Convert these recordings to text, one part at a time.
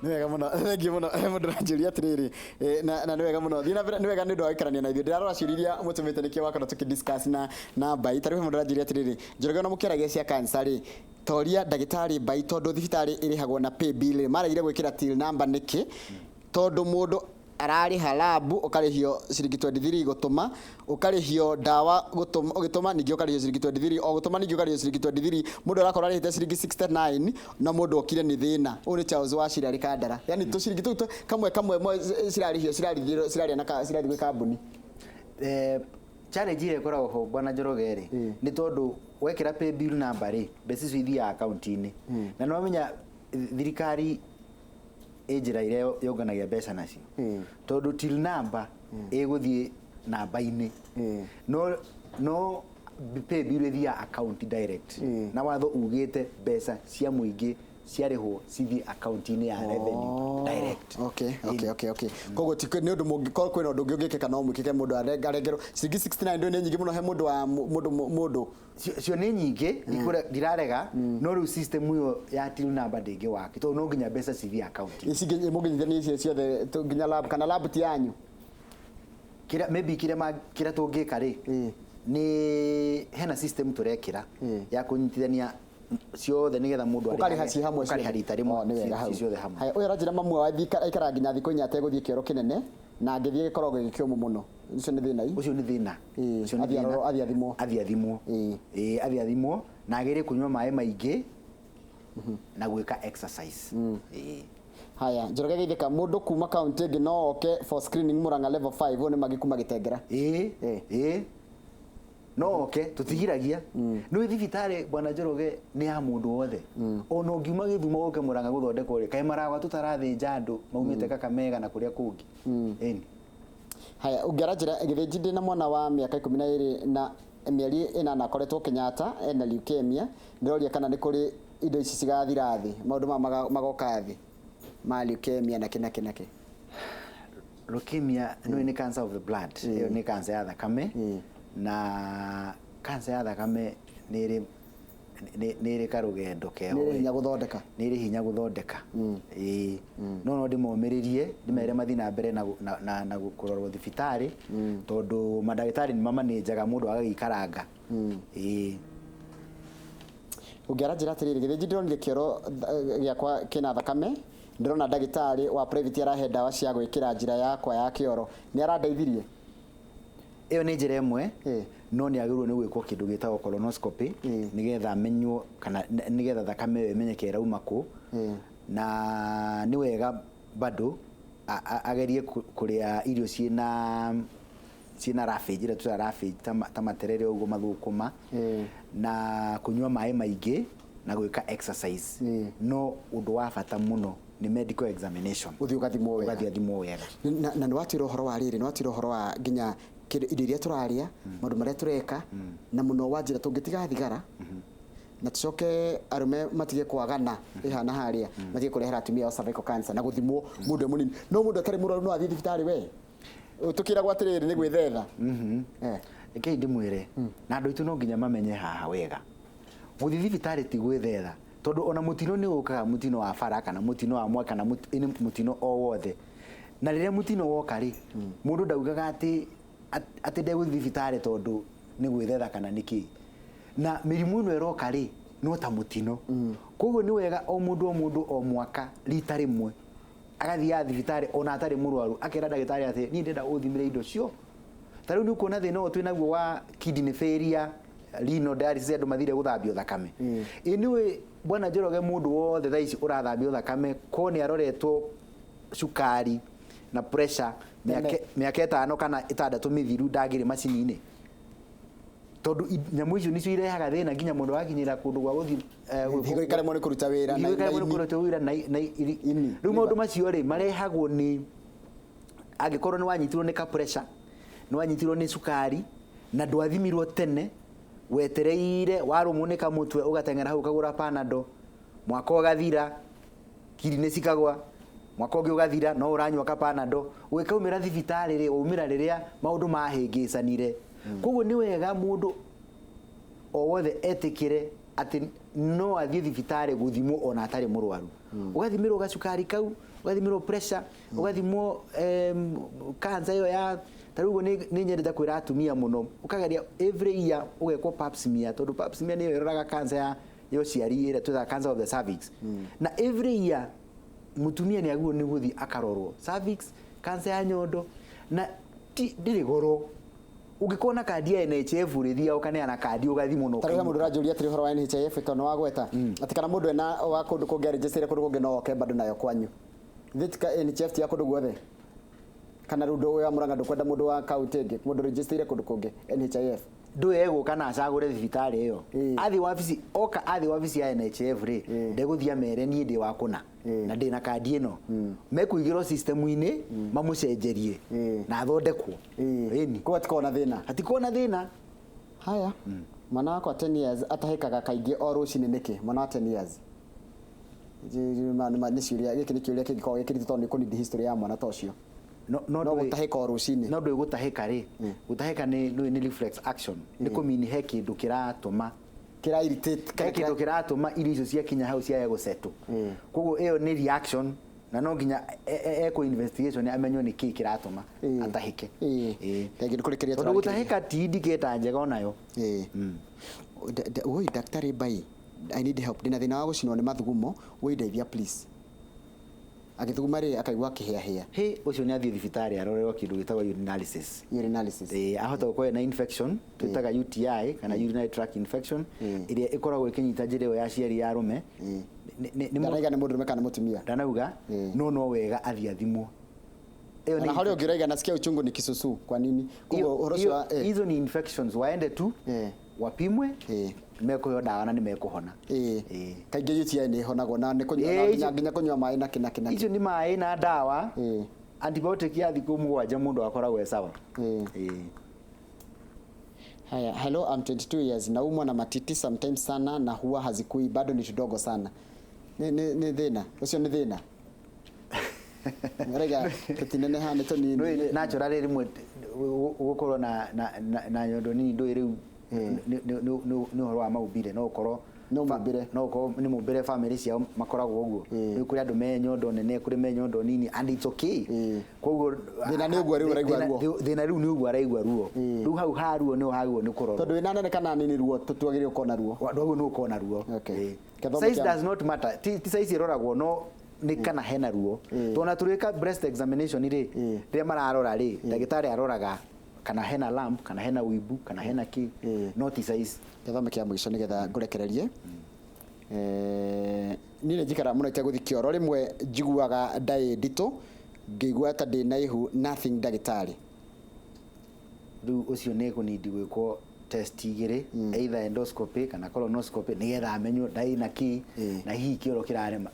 Nĩ wega mũno, thengiũ mũno. Mũndũ aranjũria atĩrĩrĩ, na nĩ wega mũno, thiĩ na mbere, nĩ wega nĩ ũndũ wa gũikarania na ithuĩ. Ndĩrarora ciũria iria mũtũmĩte nĩkĩo wakorwo tũkĩ discuss na Mbai. Ta rĩu he mũndũ ũranjũria atĩrĩrĩ, Njoroge ona mũkĩaragia cia cancer rĩ, toria ndagĩtarĩ Mbai tondũ thibitarĩ ĩrĩhagwo na pay bill rĩ, maregire gwĩkĩra till number nĩkĩ? Tondũ mũndũ ararĩha lab ũkarĩhio ciringi 23 gũtũma, ũkarĩhio ndawa gũtũma, ũgĩtũma ningĩ ũkarĩhio ciringi 23, o gũtũma ningĩ ũkarĩhio ciringi 23, mũndũ arakorwo arĩhĩte ciringi 69 na mũndũ okire nĩ thĩna. Ũyũ nĩ Charles Wachira arĩ Kandara. Yani tũciringi tũu kamwe kamwe cirarĩhio cirarĩhio cirarĩa na cirathiĩ gwĩ kambuni. Challenge ĩrĩa ĩkoragwo ho bwana Njoroge rĩ, nĩ tondũ wekĩra pay bill number rĩ, mbeca icio ithiaga akaunti-inĩ. Na nĩ wamenya thirikari ĩ njĩra iria yũnganagia mbeca nacio. Tondũ till number ĩgũthiĩ namba-inĩ. No pay bill ĩthiaga account direct. Na watho ugĩte mbeca cia mũingĩ ciarĩhwo cithiĩ account-inĩ ya revenue direct. Okay. Koguo ti nĩ ũndũ mũngĩkorwo kwĩna ũndũ ũngĩ ũngĩkĩka no mwĩkĩke mũndũ arengerwo ciringi 69 ndũĩ nĩ nyingĩ mũno he mũndũ wa mũndũ mũndũ. Cio nĩ nyingĩ, ndirarega, no rĩu system ĩyo ya till number ndĩngĩ waki tondũ no nginya mbeca cithiĩ account. Ici mũngĩnyitithania icio ciothe nginya lab kana lab ti yanyu? Kĩrĩa maybe kĩrĩa kĩrĩa tũngĩka rĩ, nĩ hena system tũrekĩra ya kũnyitithania ciothe nĩgetha mũndũ ũkarĩha ciĩ hamwe, ũkarĩha rita rĩmwe. Oh, nĩ wega hau. Ciĩ ciothe hamwe. Haya, ũyũ aranjĩra mamu wao aikaraga nginya thikũ 4 ategũthiĩ kĩoro kĩnene, na angĩthiĩ gĩkoragwo gĩ kĩũmũ mũno. Ũcio nĩ thĩna i? Ũcio nĩ thĩna. Ũcio nĩ Athiĩ thĩna. Athiĩ athimwo. Athiĩ athimwo. Ĩĩ, athiĩ athimwo na agerie kũnyua maĩ maingĩ na gwĩka exercise. Ĩĩ. Haya, Njoroge Geithĩka, mũndũ kuma kaunti ĩngĩ no oke for screening Murang'a level 5? Ũyũ nĩ Magi kuma Gĩtengera. Ĩĩ. Ĩĩ, no oke, tũtigiragia. Nĩ thibitarĩ bwana Njoroge nĩ ya mũndũ wothe. Ona ũngiuma Gĩthumo ũke Murang'a gũthondekwo rĩ, kaĩ maragwa tũtarathĩnja andũ maumĩte Kakamega na kũrĩa kũngĩ? Ĩni. Haya, ũngĩ aranjĩra, Gĩthĩnji, ndĩna mwana wa mĩaka 12 na mĩeri 8 akoretwo Kenyatta ena leukemia. Ndĩroria kana nĩ kũrĩ indo ici cigathira thĩ, maũndũ maya magoka thĩ ma leukemia na kĩ na kĩ na kĩ. Leukemia nĩ cancer of the blood. Ĩyo nĩ cancer ya thakame. Na cancer ya thakame nĩ ĩrĩ karũgendo keho. Nĩ ĩrĩ hinya gũthondeka. Nĩ ĩrĩ hinya gũthondeka. Ĩĩ, no ndĩmomĩrĩrie, ndĩmere mathiĩ na mbere na kũrorwo thibitarĩ tondũ mandagĩtarĩ nĩ mamanĩnjaga mũndũ agagĩikaranga. Ĩĩ. Ũngĩ aranjĩra atĩrĩrĩ, Gĩthĩnji, ndĩronire kĩoro gĩakwa kĩna thakame, ndĩrona ndagĩtarĩ wa private arahe ndawa cia gwĩkĩra njĩra yakwa ya kĩoro, nĩ arandeithirie. Ĩyo nĩ njĩra ĩmwe, no nĩ agĩrĩirwo nĩ gwĩkwo kĩndũ gĩtagwo colonoscopy nĩgetha amenywo kana nĩgetha thakame ĩyo ĩmenyeke ĩrauma kũ. Na nĩ wega bado agerie kũrĩa irio ciĩna roughage, ĩrĩa tũĩtaga roughage, ta materere ũguo, mathũkũma, na kũnyua maĩ maingĩ na gwĩka exercise. No ũndũ wa bata mũno nĩ medical examination. Ũthiĩ ũgathimwo wega. Ũgathiĩ athimwo wega. Na nĩ watwĩra ũhoro wa rĩrĩ, nĩ watwĩra ũhoro wa nginya indo iria tũrarĩa, maũndũ marĩa tũreka, na mũno wa njĩra tũngĩtiga thigara na tũcoke arũme matige kwagana ĩhana harĩa, matige kũrehera atumia ao cervical cancer na gũthimwo mũndũ e mũnini. No mũndũ atarĩ mũrwaru no athiĩ thibitarĩ we? Tũkĩragwo atĩrĩrĩ nĩ gwĩthetha. Rekei ndĩmwĩre, na andũ aitũ no nginya mamenye haha wega, gũthiĩ thibitarĩ ti gwĩthetha, tondũ ona mũtino nĩ ũkaga, mũtino wa bara kana mũtino wa mwaki kana mũtino o wothe. Na rĩrĩa mũtino woka rĩ, mũndũ ndaugaga atĩ ndegũthiĩ thibitarĩ tondũ nĩ gwĩthetha kana nĩ kĩ. Na mĩrimũ ĩno ĩroka rĩ, no ta mũtino. Koguo nĩ wega o mũndũ o mũndũ o mwaka rita rĩmwe agathiaga thibitarĩ ona atarĩ mũrwaru, akera ndagĩtarĩ atĩ niĩ ndĩrenda ũthimĩre indo cio. Ta rĩu nĩ ũkuona thĩna ũyũ twĩnaguo wa kidney failure, renal dialysis, andũ mathire gũthambio thakame. Ĩ nĩũĩ bwana Njoroge, mũndũ wothe thaa ici ũrathambio thakame ko nĩ aroretwo cukari na pressure mĩaka 5 kana 6 mĩthiru ndangĩrĩ macini-inĩ, tondũ nyamũ icio nĩcio irehaga thĩna nginya mũndũ agakinyĩra kũndũ gwa gũthiĩ Higo ikaremwo nĩ kũruta wĩra na higo ikaremwo nĩ kũruta wĩra na ini. Rĩu maũndũ macio rĩ, marehagwo nĩ angĩkorwo nĩ wanyitirwo nĩ ka pressure, nĩ wanyitirwo nĩ cukari na ndwathimirwo tene, wetereire warũmwo nĩ kamũtwe ũgateng'era hau ũkagũra Panadol, mwaka ũgathira, kidney cikagwa, mwaka ũngĩ ũgathira no ũranyua ka Panadol, ũgĩkaumĩra thibitarĩ rĩ, waumĩra rĩrĩa maũndũ mahĩngĩcanire. Koguo nĩ wega mũndũ o wothe etĩkĩre atĩ No athiĩ thibitarĩ gũthimwo ona atarĩ mũrwaru, ũgathimĩrwo gacukari kau, ũgathimĩrwo pressure, ũgathimwo cancer ĩyo ya ta rĩu ũguo. Nĩ nyendete kwĩra atumia mũno, ũkageria every year ũgekwo pap smear, tondũ pap smear nĩyo ĩroraga cancer ya ũciari ĩrĩa twĩtaga cancer of the cervix. Na every year mũtumia nĩ agĩrĩirwo nĩ gũthiĩ akarorwo cervix, cancer ya nyondo, na ti ndĩrĩ goro. Ũngĩkorwo na kandi ya NHIF rĩ, thiaga ũkaneana kandi ũgathimwo na Ta rĩu he mũndũ ũkainũka. ũranjũria atĩrĩ ũhoro wa NHIF, tondũ nĩ wagweta atĩ kana mũndũ ena wa kũndũ kũngĩ arĩnjĩcĩre kũndũ kũngĩ no oke bado nayo kwanyu. Thĩ NHIF ti ya kũndũ guothe, kana rĩu ndũ wa Murang'a ndũkwenda mũndũ wa kaunti ĩngĩ, mũndũ registeire kũndũ kũngĩ NHIF? Ndũĩ egũka na acagũre thibitarĩ ĩyo. Athiĩ wabici, oka athiĩ wabici ya NHIF rĩ, ndegũthiĩ amere niĩ ndĩ wa kũna na ndĩ na kandi ĩno, mekũigĩrwo system-inĩ mamũcenjerie na athondekwo. Ĩni. Koguo hatikoragwo na thĩna? Hatikorwo na thĩna. Haya, mwana wakwa 10 years atahĩkaga kaingĩ o rũcinĩ nĩkĩ? Mwana wa 10 years. Nĩ ciũria, gĩkĩ nĩ kĩũria kĩngĩkorwo gĩkĩritũ tondũ nĩ kũnidi history ya mwana ta ũcio. No no No gũtahĩka o rũcinĩ. No ndũĩ gũtahĩka rĩ, gũtahĩka nĩ reflex action, nĩ kũmini he kĩndũ kĩratũma kĩra irritate he kĩndũ kĩratũma irio icio ciakinya hau ciae gũsetũ. Koguo ĩyo nĩ reaction na no nginya ekwo investigation amenywo nĩ kĩĩ kĩratũma atahĩke. Thengiũ nĩ kũrĩkĩria. Tondũ gũtahĩka ti indicator njega onayo. Woi daktari bai, I need help, ndĩna thĩna wa gũcinwo nĩ mathugumo, woi ndeithia please. Agĩthuguma rĩ, akaigua akĩhĩahĩa. Hĩ, ũcio nĩ athiĩ thibitarĩ arorerwo kĩndũ gĩtagwo urinalysis. Urinalysis. Ahota gũkorwo ena infection twĩtaga UTI kana urinary tract infection, ĩrĩa ĩkoragwo ĩkĩnyita njĩra ĩyo ya ciari ya arũme. Ndanauga nĩ mũndũrũme kana mũtumia. Ndanauga. No wega athiĩ athimwo. Ĩyo Na harĩa ũngĩ ũraiga nasikia uchungu ni kisusu, kwa nini? Koguo ũhoro ũcio wa hizo ni infections, waende tu wapimwe, mekũheo ndawa na nĩ mekũhona. Kaingĩ UTI nĩ ĩhonagwo na nĩ kũnyua na nginya kũnyua maĩ na kĩ na kĩ na kĩ. Icio nĩ maĩ na ndawa. Antibiotic ya thikũ 7 mũndũ akoragwo e sawa. Haya, hello, I'm 22 years. Naumwa na matiti sometimes sana na huwa hazikui, bado ni tudogo sana. Ni thĩna. Ũcio nĩ thĩna. Rega tũtineneha nĩ tũnini. Nĩ naturally rĩmwe gũkorwo na nyondo nini, ndũĩ rĩu nĩ ũhoro wa maumbire, no ũkorwo No mũmbĩre. No ũkorwo nĩ mũmbĩre, family ciao makoragwo ũguo. Rĩu kũrĩ andũ me nyondo nene, kũrĩ me nyondo nini, and it's okay. Koguo Thĩna nĩ ũguo rĩu araigua ruo. Thĩna rĩu nĩ ũguo araigua ruo. Rĩu hau ha ruo nĩho hagĩrĩirwo nĩ kũrorwo. Tondũ wĩna nene kana nini, ruo tũtiagĩrĩirwo gũkorwo na ruo. Ndwagĩrĩirwo nĩ gũkorwo na ruo. Gĩthomo Size does not matter. Ti size ĩroragwo, no nĩ kana hena ruo. Tondũ tũrĩka breast examination rĩ, rĩrĩa mararora rĩ, ndagĩtarĩ aroraga kana hena lump, kana hena ũimbu, kana hena kĩ, no ti size. Gĩthomo kĩa mũico nĩgetha ngũrekererie. Niĩ nĩ njikaraga mũno itegũthiĩ kĩoro, rĩmwe njiguaga nda ĩ nditũ, ngĩigua ta ndĩ na ihu, nothing ndagĩtarĩ. Rĩu ũcio nĩ ekũnindi gwĩkwo test igĩrĩ, either endoscopy kana colonoscopy, nĩgetha amenywo nda ĩna kĩ na hihi kĩoro kĩrarema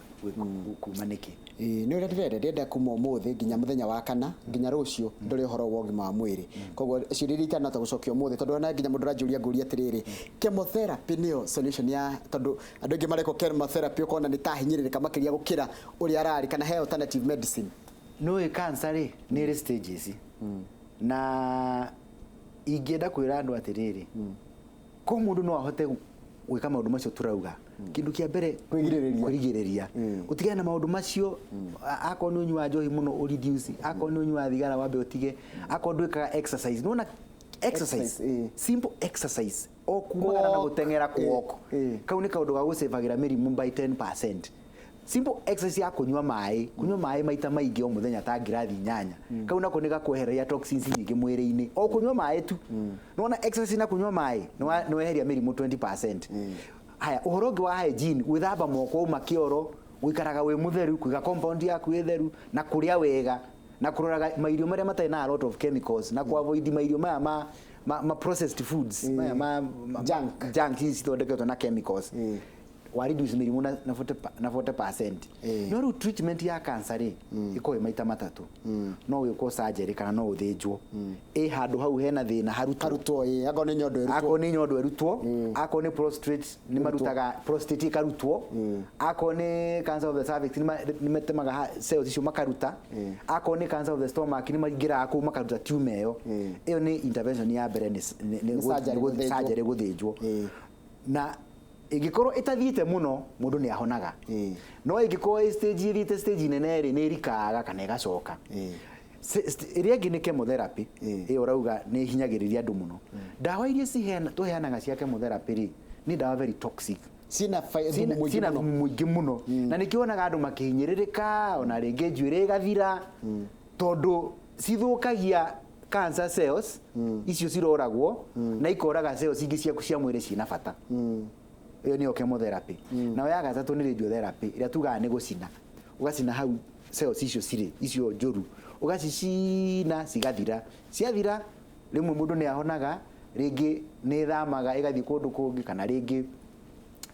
kuma nĩkĩ. Ĩĩ, nĩ ũrĩa ndĩrenda kuma ũmũthĩ nginya mũthenya wa kana nginya rũciũ ndore ũhoro wa ũgima wa mwĩrĩ. Koguo ciũria iria itanahota gũcokio ũmũthĩ, tondũ ona nginya mũndũ ũranjũria ngũria atĩrĩrĩ, chemotherapy nĩyo solution ya, tondũ andũ aingĩ marekwo chemotherapy ũkona nĩ ta hinyĩrĩrĩka makĩria gũkĩra ũrĩa ararĩ, kana he alternative medicine? Nĩũĩ cancer rĩ nĩ ĩrĩ stages, na ingĩenda kwĩra andũ atĩrĩrĩ, ko mũndũ no ahote gwĩka maũndũ macio tũrauga, kĩndũ kĩa mbere Kwĩgirĩrĩria. Kwĩrigĩrĩria, ũtigane na maũndũ macio. Akorwo nĩ ũnyua njohi mũno, ũreduce. Akorwo nĩ ũnyua thigara, wambe ũtige. Akorwo ndwĩkaga exercise, nĩwona exercise, Exercise, simple exercise o kumagara na Walk. gũteng'era, walk, kau nĩ kaũndũ ga gũcĩbagĩra mĩrimũ by 10%. Simple exercise ya kũnyua maĩ, kũnyua maĩ maita maingĩ o mũthenya ta ngirathi 8, kau nako nĩ gakwehereria toxins nyingĩ mwĩrĩ-inĩ, o kũnyua maĩ tu. Nĩwona exercise na kũnyua maĩ nĩ weheria mĩrimũ 20%. Haya, ũhoro ũngĩ wa hygiene, gwĩthamba moko uma kĩoro, gũikaraga wĩ mũtheru, kũiga compound yaku ĩ theru, na kũrĩa wega, na kũroraga mairio marĩa matarĩ na a lot of chemicals, na kũavoid mairio maya ma processed foods, maya ma Junk. Junk ici cithondeketwo na chemicals, wa reduce mĩrimũ na 40%. No rĩu treatment ya cancer rĩ, ĩkoragwo ĩ maita matatũ. No wĩkwo surgery kana no ũthĩnjwo ĩ handũ hau hena thĩna harutwo. Harutwo, ĩ, akorwo nĩ nyondo ĩrutwo. Akorwo nĩ nyondo ĩrutwo, akorwo nĩ prostate nĩ marutaga prostate ĩkarutwo, akorwo nĩ cancer of the cervix nĩ matemaga cells icio makaruta, akorwo nĩ cancer of the stomach nĩ maingĩraga kũu makaruta tumor ĩyo. Ĩyo nĩ intervention ya mbere, nĩ Nĩ surgery, gũthĩnjwo. surgery, gũthĩnjwo. Na Ĩngĩkorwo ĩtathiĩte mũno, mũndũ nĩ ahonaga. No ĩngĩkorwo ĩ stage, ĩthiĩte stage nene rĩ, nĩ ĩrikaga kana ĩgacoka. Ĩrĩa ĩngĩ nĩ chemotherapy. Ĩyo ũrauga nĩ ĩhinyagĩrĩria andũ mũno. Ndawa iria tũheanaga cia chemotherapy rĩ, nĩ ndawa very toxic. Ciĩna thumu mũingĩ ciĩna mũno. Thumu mũingĩ mũno, na nĩkĩo wonaga andũ makĩhinyĩrĩrĩka, ona rĩngĩ njuĩrĩ ĩgathira, tondũ cithũkagia cancer cells icio ciroragwo na ikoraga cells ingĩ ciaku cia mwĩrĩ ciĩna bata. Ĩyo nĩyo chemotherapy. Nayo ya gatatũ nĩ radiotherapy, ĩrĩa tugaga nĩ gũcina, ũgacina hau cells icio cirĩ, icio njũru, ũgacicina cigathira. Ciathira, rĩmwe mũndũ nĩ ahonaga, rĩngĩ nĩ ĩthamaga ĩgathiĩ kũndũ kũngĩ, kana rĩngĩ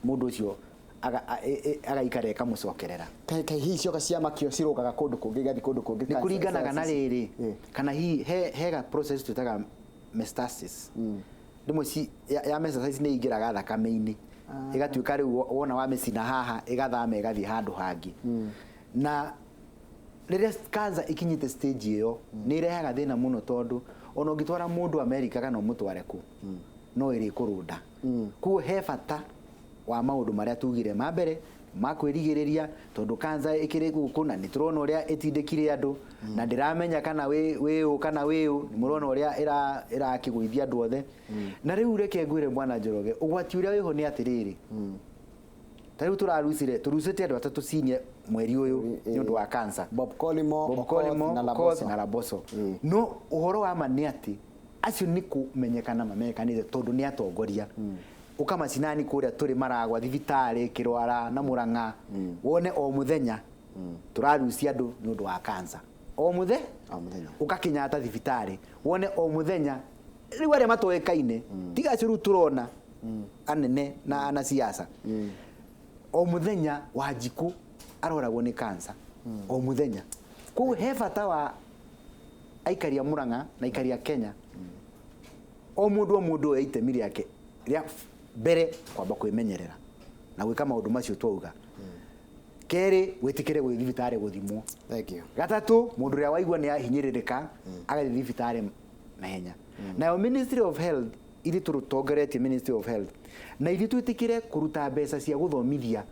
mũndũ ũcio agaikara ĩkamũcokerera. Kaĩ hihi cioka cia makio cirũgaga kũndũ kũngĩ, igathiĩ kũndũ kũngĩ? Nĩ cancer kũringanaga na cells ici. Rĩrĩ, kana hihi hega process twĩtaga metastasis. Rĩmwe ya metastasis nĩ ingĩraga thakame-inĩ, ĩgatuĩka rĩu wona wamĩcina haha, ĩgathama ĩgathiĩ handũ hangĩ. Na rĩrĩa cancer ikinyĩte stage ĩyo, nĩ ĩrehaga thĩna mũno, tondũ ona ũngĩtwara mũndũ America kana ũmũtware kũ, no ĩrĩkũrũnda. Koguo he bata wa maũndũ marĩa tugire ma mbere ma kwĩrigĩrĩria, tondũ cancer ĩkĩrĩ gũkũ na nĩ tũrona ũrĩa ĩtindĩkire andũ, na ndĩramenya kana wĩ ũ kana wĩ ũ. Nĩ mũrona ũrĩa ĩrakĩgũithia andũ othe. Na rĩu reke ngwĩre, bwana Njoroge, ũgwati ũrĩa wĩho nĩ atĩrĩrĩ, ta rĩu tũrarucire, tũrucĩte andũ atatũ cinie mweri ũyũ nĩ ũndũ wa cancer. Bob Collymore, Bob Okoth Collymore, na Okoth Laboso. Na Laboso. No ũhoro wa ma nĩ atĩ acio nĩ kũmenyekana mamenyekanĩte tondũ nĩ atongoria. Ũka macinani kũrĩa tũrĩ maragwa thibitarĩ Kĩrwara na Mũrang'a, wone o mũthenya tũrarucia andũ nĩ ũndũ wa cancer o mũthe. O mũthenya. Ũka Kenyatta thibitarĩ, wone o mũthenya. Rĩu arĩa matoĩkaine, tiga acio rĩu tũrona anene na anasiasa, o mũthenya Wanjikũ aroragwo nĩ cancer o mũthenya. Koguo he bata wa aikari a Murang'a na aikari a Kenya, o mũndũ o mũndũ oe itemi rĩake rĩa mbere, kwamba kwĩmenyerera na gwĩka maũndũ macio twauga. Kerĩ, wĩtĩkĩre gũthiĩ thibitarĩ gũthimwo. Thank you. Gatatũ, mũndũ ũrĩa waigua nĩ ahinyĩrĩrĩka agathiĩ thibitarĩ naihenya. Nayo Ministry of Health, ithuĩ tũtongoretie Ministry of Health, na ithuĩ twĩtĩkĩre kũruta mbeca cia gũthomithia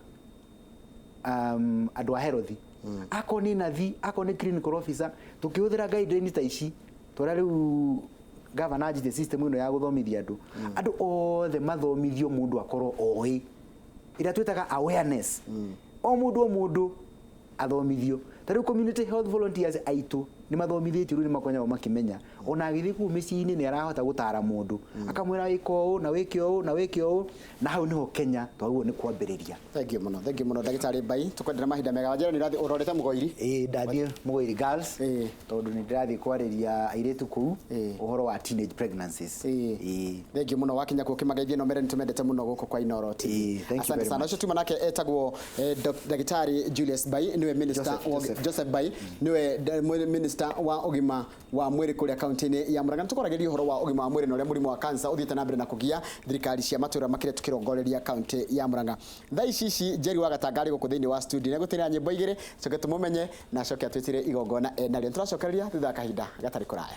andũ a health, akorwo nĩ nathi, akorwo nĩ clinical officer, tũkĩhũthĩra guidelines ta ici tũrĩa rĩu gavana anjitie, system ĩno ya gũthomithia andũ, andũ othe mathomithio, mũndũ akorwo oĩ ĩrĩa twĩtaga awareness, o mũndũ o mũndũ athomithio. Ta rĩu community health volunteers aitũ nĩ mathomithĩtio, rĩu nĩ makoragwo makĩmenya ona agĩthiĩ kũu mĩciĩ-inĩ nĩ arahota gũtara mũndũ, akamwĩra wĩke ũũ na wĩke ũũ na wĩke ũũ. Na hau nĩho Kenya twagĩrĩirwo nĩ kwambĩrĩria. Thank you mũno, thank you mũno, ndagĩtarĩ Mbai. Tũkwendera mahinda mega. Wanjĩra nĩ ũrathiĩ ũrorete Mũgoiri. Ĩĩ, ndathiĩ Mũgoiri Girls, tondũ nĩ ndĩrathiĩ kwarĩria airĩtu kũu ũhoro wa teenage pregnancies. Ĩĩ. Thank you mũno. Wakinya kuo kĩmageithie no mere nĩ tũmendete mũno gũkũ kwa Inooro TV. Ĩĩ, thank you Asante very sana. much. Ũcio tuma nake etagwo ndagĩtarĩ Julius Mbai, nĩwe minister Joseph, Joseph. Joseph Mbai, nĩwe minister wa ũgima wa mwĩrĩ kũrĩa kaunti-inĩ ya Murang'a. Nĩtũkwaragĩria ũhoro wa ũgima wa mwĩrĩ na ũrĩa mũrimũ wa cancer ũthiĩte na mbere na kũgia thirikari cia matũra makĩria tũkĩrongoreria kaunti ya Murang'a. Thaa ici ici Njeri wa Gatanga arĩ gũkũ thĩinĩ wa studio, nĩegũtĩrĩra nyĩmbo igĩrĩ, coke tũmũmenye na acoke atwĩtĩre igongona enarĩo. Nĩtũracokereria thutha wa kahinda gatarĩ kũraya.